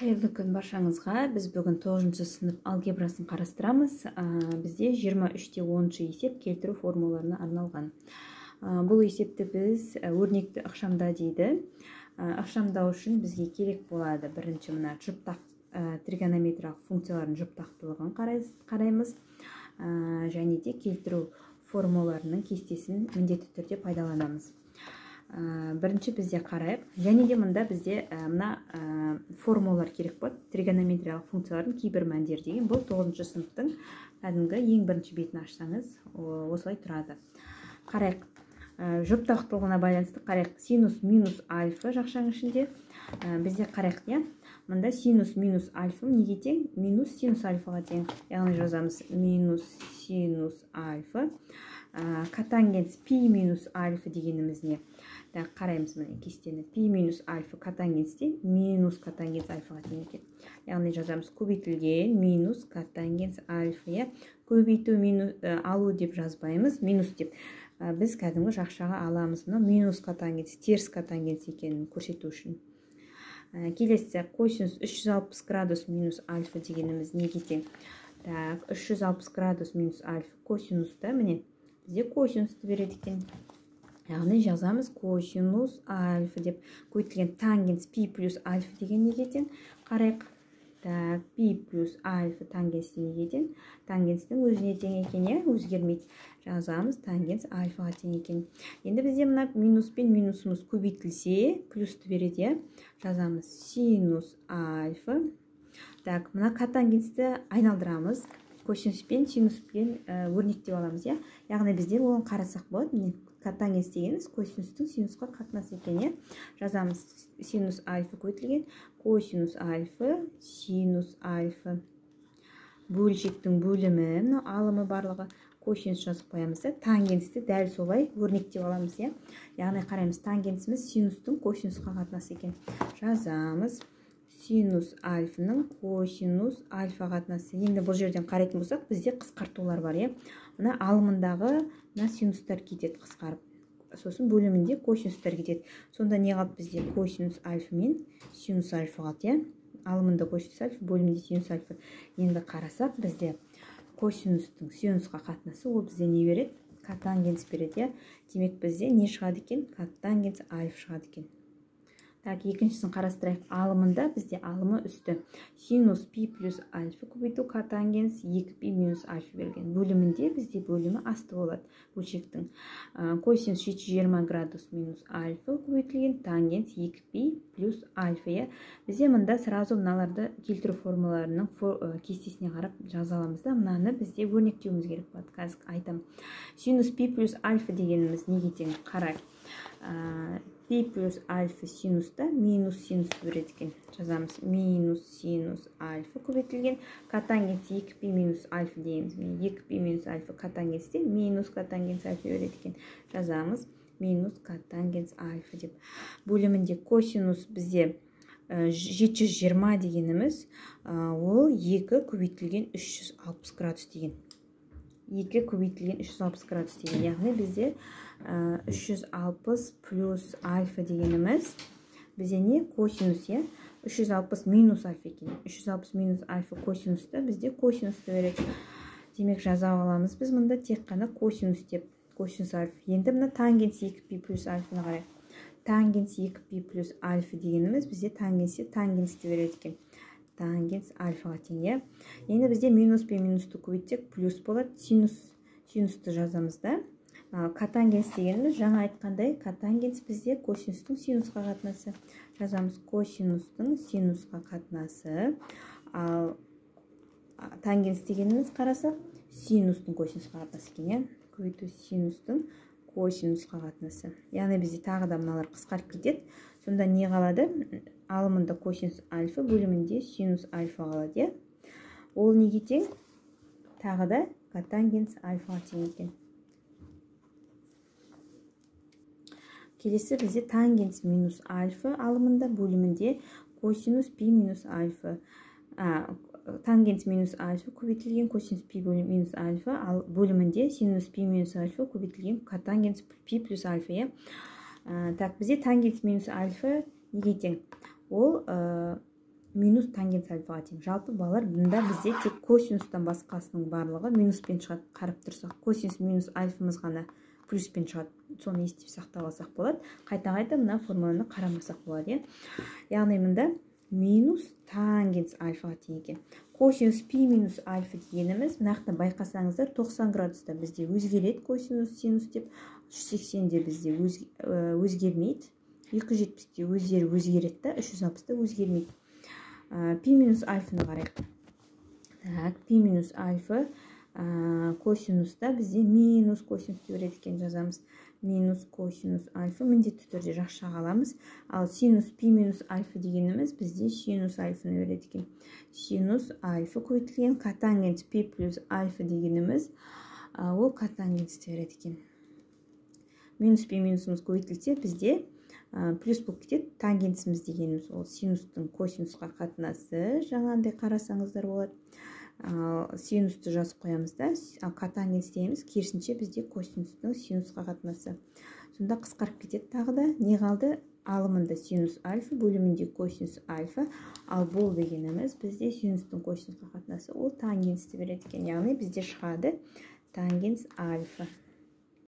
Қайырлы күн баршаңызға. Біз бүгін 9-шы сынып алгебрасын қарастырамыз. Бізде 23-10 есеп келтіру формулаларына арналған. Бұл есепті біз өрнекті ықшамда дейді. Ықшамдау үшін бізге керек болады бірінші мына жұптақ тригонометриялық функциялардың жұптақтылығын қараймыз. Және де келтіру формулаларының кестесін міндетті түрде пайдаланамыз. Бірінші бізде қарайық. Және де мында бізде мына формулалар керек болады. Тригонометриялық функциялардың кейбір мәндері деген. Бұл 9-шы сыныптың кәдімгі ең бірінші бетін ашсаңыз, осылай тұрады. Қарайық. Жұптақтылығына байланысты қарайық. Синус минус альфа жақшаның ішінде. Бізде қарайық, иә. Мында синус минус альфа неге тең? Минус синус альфаға тең. Яғни жазамыз минус синус альфа. Котангенс пи минус альфа дегеніміз не? Так, қараймыз міне кестені. Пи минус альфа котангенсте минус котангенс альфаға тең екен. Яғни жазамыз көбейтілген минус котангенс альфа, иә. Көбейту минус алу деп жазбаймыз, минус деп. Біз кәдімгі жақшаға аламыз. Мына минус котангенс, теріс котангенс екенін көрсету үшін. Келесі косинус 360 градус минус альфа дегеніміз неге тең? Так, 360 градус минус альфа косинуста міне бізде косинусты береді екен. Яғни жазамыз косинус альфа деп. Көбейтілген тангенс пи плюс альфа деген неге тең? Қарайық. Так, пи плюс альфа тангенс неге тең? Тангенстің өзіне тең екен, иә, өзгермейді. Жазамыз тангенс альфаға тең екен. Енді бізде мына минус пен минусымыз көбейтілсе, плюсті береді, иә. Жазамыз синус альфа. Так, мына котангенсті айналдырамыз. Косинус пен синуспен өрнектеп аламыз, иә. Яғни бізде оны қарасақ болады. Міне котангенс дегеніміз косинустың синусқа қатынасы екен, иә. Жазамыз синус альфа көбейтілген косинус альфа синус альфа. Бөлшектің бөлімі, мына алымы барлығы косинус жазып қоямыз да, тангенсті дәл солай өрнектеп аламыз, иә. Яғни қараймыз, тангенсіміз синустың косинусқа қатынасы екен. Жазамыз синус альфаның косинус альфа қатынасы. Енді бұл жерден қарайтын болсақ, бізде қысқартулар бар, иә. Мына алымындағы мына синустар кетеді қысқарып. Сосын бөлімінде косинустар кетеді. Сонда не қалды бізде? Косинус альфа мен синус альфа қалды, иә. Алымында косинус альфа, бөлімінде синус альфа. Енді қарасақ, бізде косинустың синусқа қатынасы ол бізде не береді? Котангенс береді, иә. Демек бізде не шығады екен? Котангенс альфа шығады екен. Так, екіншісін қарастырайық. Алымында бізде алымы үсті. Синус пи плюс альфа көбейту котангенс 2 пи минус альфа берген. Бөлімінде бізде бөлімі асты болады бөлшектің. Косинус 720 градус минус альфа көбейтілген тангенс 2 пи плюс альфа, иә. Бізде мында сразу мыналарды келтіру формулаларының кестесіне қарап жаза аламыз да, мынаны бізде өрнектеуіміз керек болады. Қазір айтамын. Синус пи плюс альфа дегеніміз неге тең? Қарайық. Пи плюс альфа синуста минус синусты береді екен. Жазамыз минус синус альфа көбейтілген котангенс 2 пи минус альфа дейміз. Міне 2 пи минус альфа котангенсте минус котангенс альфа береді екен. Жазамыз минус котангенс альфа деп. Бөлімінде косинус бізде 720 дегеніміз ол 2 көбейтілген 360 градус деген. 2 көбейтілген 360 градус деген. Яғни бізде 360 плюс альфа дегеніміз бізде не? Косинус, иә. 360 минус альфа екен. 360 минус альфа косинусты бізде косинусты береді. Демек жаза аламыз біз мында тек қана косинус деп. Косинус альфа. Енді мына тангенс 2 пи плюс альфаны қарайық. Тангенс 2 пи плюс альфа дегеніміз бізде тангенсте тангенсті береді екен. Тангенс альфаға тең, иә. Енді бізде минус пен минусты көбейтсек плюс болады. Синусты жазамыз да. Котангенс дегеніміз жаңа айтқандай котангенс бізде косинустың синусқа қатынасы. Жазамыз косинустың синусқа қатынасы. Ал тангенс дегеніміз қарасақ синустың косинусқа қатынасы екен, иә. Көбейту синустың косинусқа қатынасы. Яғни бізде тағы да мыналар қысқарып кетеді. Сонда не қалады? Алымында косинус альфа, бөлімінде синус альфа қалады, иә. Ол неге тең? Тағы да котангенс альфаға тең екен. Келесі бізде тангенс минус альфа алымында, бөлімінде косинус пи минус альфа. Тангенс минус альфа көбейтілген косинус пи минус альфа, ал бөлімінде синус пи минус альфа көбейтілген котангенс пи плюс альфа, иә. Так, бізде тангенс минус альфа неге тең? Ол минус Минус тангенс альфаға тең. Жалпы, балалар, бұнда бізде тек косинустан басқасының барлығы минуспен шығады. Қарап тұрсақ, косинус минус альфамыз ғана плюспен шығады. Соны естіп сақтап алсақ болады. Қайта қайта мына формуланы қарамасақ болады, иә. Яғни мында минус тангенс альфаға тең екен. Косинус пи минус альфа дегеніміз, мына жақта байқасаңыздар, 90 градуста бізде өзгереді косинус, синус деп, 180-де бізде өзгермейді, 270-те өздері өзгереді да, 360-та өзгермейді. Пи минус альфаны қарайық. Так, пи минус альфа косинуста бізде минус косинус деп береді екен. Жазамыз минус косинус альфа, міндетті түрде жақшаға аламыз. Ал синус пи минус альфа дегеніміз бізде синус альфаны береді екен. Синус альфа көбейтілген котангенс пи плюс альфа дегеніміз ол котангенсті береді екен. Минус пен минусымыз көбейтілсе, бізде плюс болып кетеді. Тангенсіміз дегеніміз ол синустың косинусқа қатынасы, жаңағындай қарасаңыздар болады. Ал синусты жазып қоямыз да, ал котангенс дегеніміз керісінше бізде косинустың синусқа қатынасы. Сонда қысқарып кетеді. Тағы да не қалды? Алымында синус альфа, бөлімінде косинус альфа. Ал бұл дегеніміз бізде синустың косинусқа қатынасы, ол тангенсті береді екен. Яғни бізде шығады тангенс альфа.